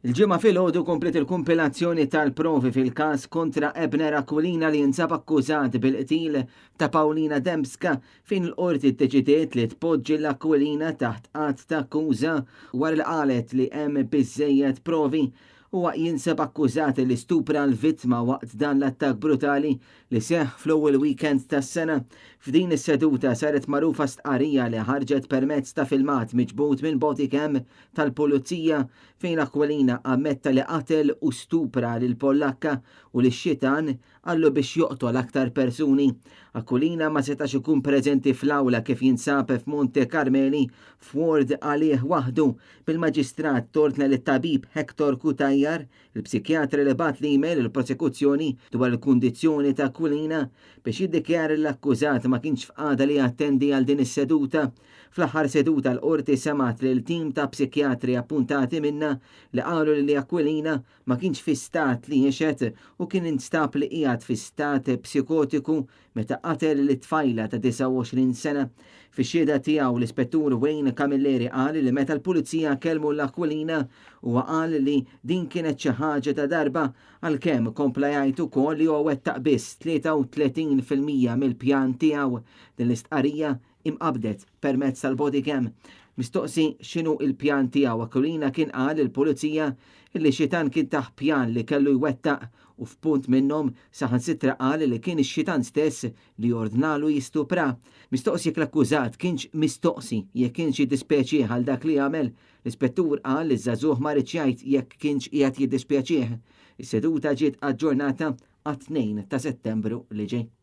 Il-Ġimgħa filgħodu kompliet il-kumpilazzjoni tal-provi fil-każ kontra Ebner Aquilina li jinsab akkużat bil-qtil ta' Paulina Dembska fejn il-Qorti ddeċidiet li tpoġġi 'l Aquilina taħt att ta' akkuża wara li qalet li hemm biżżejjed provi. Huwa jinsab akkużat li stupra l-vittma waqt dan l-attakk brutali li seħħ fl-ewwel weekend tas-sena. F'din is-seduta saret magħrufa stqarrija li ħarġet permezz ta' filmat miġbud minn bodycam tal-Pulizija fejn Aquilina ammetta li qatel u stupra lill-Pollakka u li x-xitan qallu biex joqtol aktar persuni. Aquilina ma setax ikun preżenti fl-awla kif jinsab f'Monte Carmeli f'ward għalih waħdu, bil-Maġistrat tordna lit-tabib Hector Cutajar, il-psikjatra li bagħat l-email lill-prosekuzzjoni dwar il-kundizzjoni ta' Aquilina, biex jiddikjara li l-akkużat ma kienx f'qagħda li jattendi għal din is-seduta. Fl-aħħar seduta l-Qorti semgħet lil tim ta' psikjatri appuntati minnha li qalu li Aquilina ma kienx fi stat li jixhed u kien instab li qiegħed fi stat psikotiku meta qatel lit-tfajla ta' 29 sena. Fix-xhieda tiegħu l-Ispettur Wayne Camilleri qal li meta l-Pulizija kellmu 'l Aquilina huwa qal li din kienet xi ħaġa ta' darba għalkemm kompla jgħid ukoll li huwa wettaq biss 33% mill-pjan tiegħu. Din l-istqarrija imqabbdet permezz tal-bodycam. Mistoqsi x'inhu il-pjan tiegħu Aquilina kien qal lill-Pulizija illi xitan kien tah pjan li kellu jwettaq u f'punt minnhom saħansitra qal li kien ix-xitan stess li ordnalu jistupra. Mistoqsi jekk l-akkużat kienx mistoqsi jekk kienx jiddispjaċih għal dak li għamel, l-ispettur qal li ż-żagħżugħ ma riedx jgħid jekk kienx qiegħed jiddispjaċih. Is-seduta ġiet aġġornata għat-2 ta' Settembru li ġej.